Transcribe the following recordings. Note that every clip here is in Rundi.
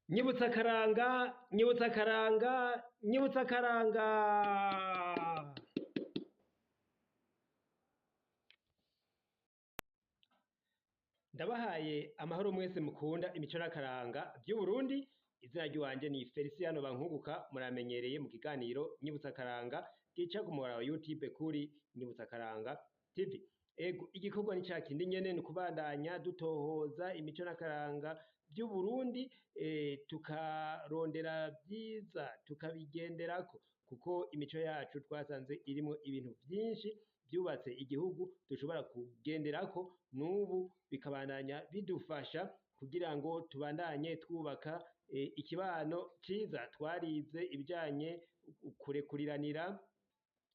Nyibutsa akaranga, nyibutsa akaranga, nyibutsa akaranga. Ndabahaye amahoro mwese mukunda imico n'akaranga vy'Uburundi, izina ry'iwanje ni Feliciano Bankunguka, muramenyereye mu kiganiro Nyibutsa akaranga gica ku muhora wa YouTube kuri Nyibutsa akaranga TV. Ego, igikorwa ni ca kindi nyene, ni ukubandanya dutohoza imico n'akaranga vy'Uburundi, tukarondera vyiza tukabigenderako, kuko imico yacu twasanze irimwo ibintu vyinshi vyubatse igihugu dushobora kugenderako n'ubu bikabandanya bidufasha kugira ngo tubandanye twubaka ikibano ciza. Twarize ibijanye kurekuriranira,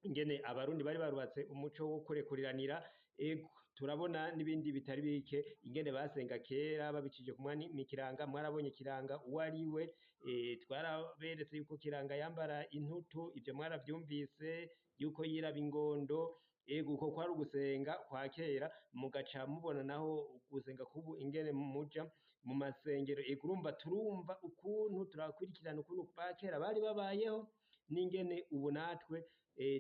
ingene abarundi bari barubatse umuco wo kurekuriranira. Ego, turabona n'ibindi bitari bike, ingene basenga kera babicije ku mwami Kiranga. Mwarabonye Kiranga uwo ari we, twaraberetse yuko Kiranga yambara intutu, ivyo mwaravyumvise, yuko yiraba ingondo. Ego, uko kwari ugusenga kwa kera, mugaca mubona naho ugusenga kubu ingene muja mu masengero. Ego, urumva turumva ukuntu turakurikirana ukuntu ba kera bari babayeho n'ingene ubu natwe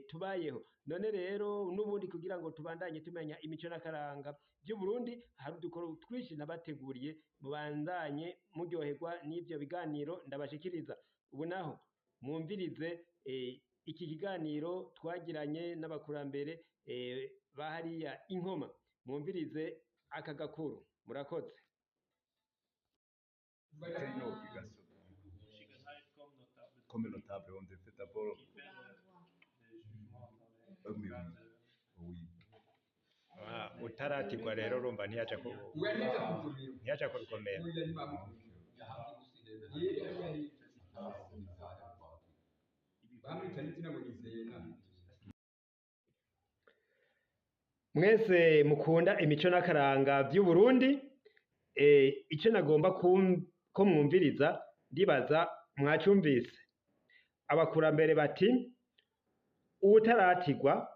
tubayeho. None rero n'ubundi kugira ngo tubandanye tumenya imico n'akaranga vy'Uburundi, hari udukoro twinshi nabateguriye, mubandanye muryoherwa n'ivyo biganiro ndabashikiriza. Ubu naho mwumvirize iki kiganiro twagiranye n'abakurambere ba hariya Inkoma. Mwumvirize aka gakuru. Murakoze. C'était une obligation. Comme notable, on devait d'abord. Oui, oui. Utaratirwa rero urumva ntiyaca ku ntiyaca kubikomera. Mwese mukunda imico n'akaranga vy'Uburundi, ico nagomba ko mwumviriza, ndibaza mwacumvise. Abakurambere bati uwutaratirwa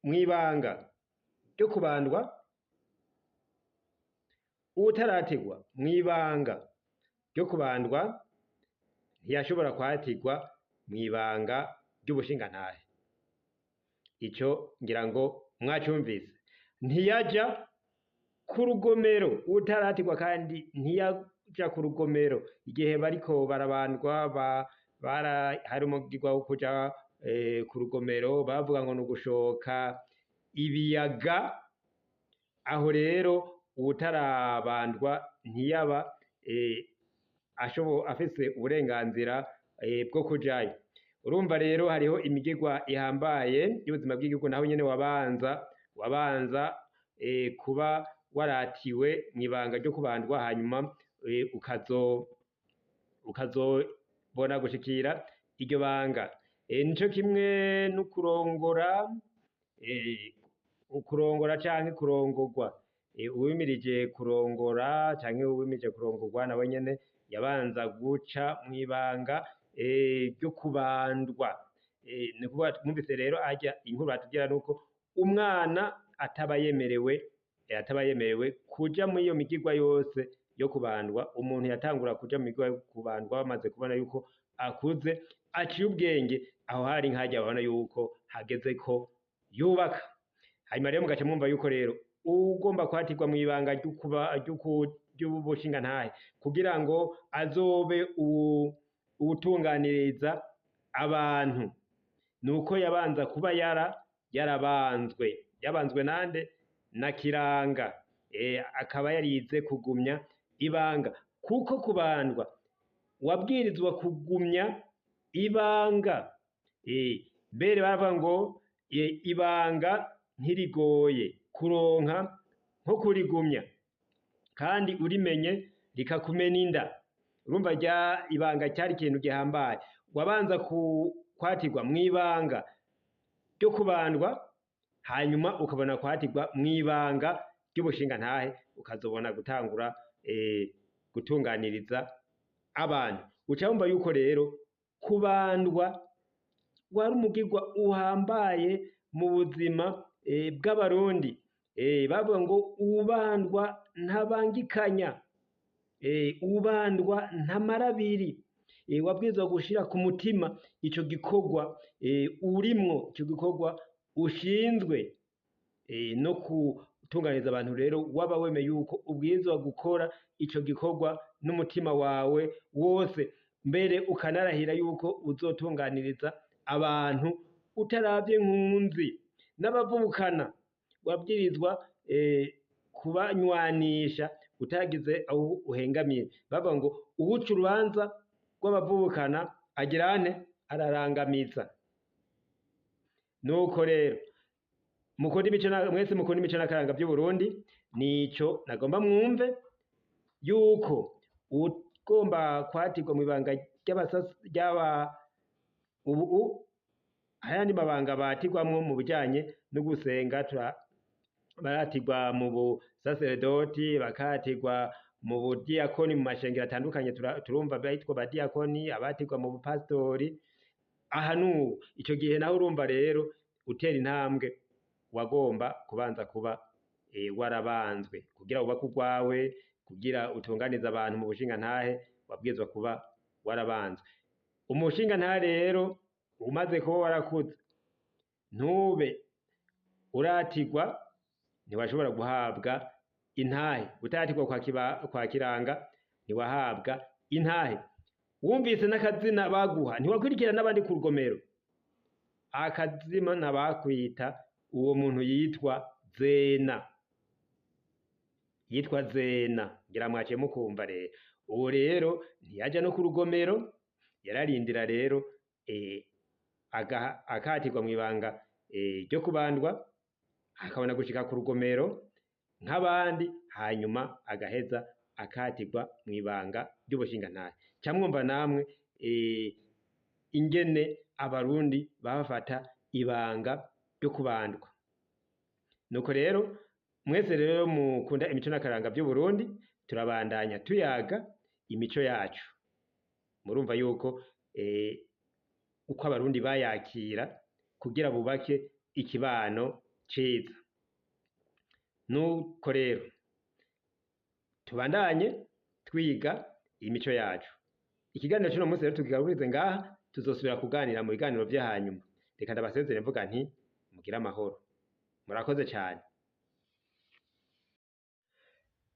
mw'ibanga ryo kubandwa, uwutaratirwa mw'ibanga ryo kubandwa ntiyashobora kwatirwa mw'ibanga ry'ubushingantahe. Ico ngira ngo mwacumvise. Ntiyaja ku rugomero uwutaratirwa, kandi ntiyaja ku rugomero igihe bariko barabandwa. Hari umugirwa wo kuja ku rugomero, bavuga ngo ni ugushoka ibiyaga. Aho rero uwutarabandwa ntiyaba afise uburenganzira bwo kujayo. Urumva rero hariho imigirwa ihambaye y'ubuzima bw'igihugu, naho nyene wabanza kuba waratiwe mw'ibanga ryo kubandwa, hanyuma ukazobona gushikira iryo banga. Nico kimwe no kurongora, ukurongora canke kurongorwa. Uwimirije kurongora canke uwimirije kurongorwa nawe nyene yabanza guca mw'ibanga ryo kubandwa. Ni kuvuga mwumvise rero harya inkuru batubwira nuko umwana ataba yemerewe kuja muri iyo migirwa yose yo kubandwa. Umuntu yatangura kuja mu migirwa yo kubandwa bamaze kubona yuko akuze, aciye ubwenge. Aho hari nkarya babona yuko hageze ko yubaka. Hanyuma rero mugaca mwumva yuko rero ugomba kwatirwa mw'ibanga ry'ubushingantahe kugira ngo azobe uwutunganiriza abantu, nuko yabanza kuba yarabanzwe. Yabanzwe nande? Na Kiranga. Akaba yarize kugumya ibanga, kuko kubandwa wabwirizwa kugumya ibanga. Mbere baravuga ngo ibanga ntirigoye kuronka nko kurigumya, kandi urimenye rikakumena inda. Urumva rya ibanga cyari ikintu gihambaye. Wabanza kwatirwa mw'ibanga ryo kubandwa, hanyuma ukabona kwatirwa mw'ibanga ry'ubushingantahe, ukazobona gutangura gutunganiriza abantu. Uca wumva yuko rero kubandwa wari umugirwa uhambaye mu buzima bw'abarundi. Bavuga ngo uwubandwa ntabangikanya. Ubandwa ntamara abiri. Wabwirizwa gushira ku mutima ico gikorwa urimwo, ico gikorwa ushinzwe, no gutunganiriza abantu. Rero waba wemeye yuko ubwirizwa gukora ico gikorwa n'umutima wawe wose, mbere ukanarahira yuko uzotunganiriza abantu utaravye nkunzi n'abavukana. Wabwirizwa kubanywanisha utagize aho uhengamiye. Bavuga ngo uwuca urubanza rw'abavukana agirane ararangamiza. Nuko rero mukunda imico mwese mukunda imico n'akaranga by'Uburundi, nico nagomba mwumve yuko ugomba kwatirwa mu ibanga ry'aba ubu ayandi mabanga batirwamwo mu bijanye no gusenga, baratirwa mu busaseredoti, bakatirwa mu budiyakoni mu mashengero atandukanye, turumva bitwa badiyakoni, abatirwa mu bupasitori. Aha n'ubu ico gihe naho urumva rero utera intambwe wagomba kubanza kuba warabanzwe kugira wubake urwawe, kugira utunganize abantu mu bushingantahe, wabwirizwa kuba warabanzwe. Umushingantahe rero umaze kuba warakuze ntube uratirwa, ntiwashobora guhabwa intahe. Utaratirwa kwa kiranga ntiwahabwa intahe. Wumvise n'akazina baguha ntiwakurikira n'abandi ku rugomero. Akazina bakwita uwo muntu yitwa Zena, yitwa Zena, ngira mwaciye mukumva rero. Uwo rero ntiyaja no ku rugomero, yararindira rero akatirwa mw'ibanga ryo kubandwa, akabona gushika ku rugomero nk'abandi, hanyuma agaheza akatirwa mw'ibanga ry'ubushingantahe. Ca mwumva namwe ingene abarundi bafata ibanga ryo kubandwa. Nuko rero mwese rero mukunda imico n'akaranga by'Uburundi, turabandanya tuyaga imico yacu. Murumva yuko uko abarundi bayakira kugira bubake ikibano ciza. Nuko rero tubandanye twiga imico yacu. Ikiganiro c'uno munsi rero tukigarukirize ngaha, tuzosubira kuganira mu biganiro vyo hanyuma. Reka ndabasezere mvuga nti mugire amahoro. Murakoze cane.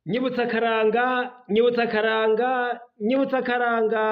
Nyibutsa akaranga, nyibutsa akaranga, nyibutsa akaranga.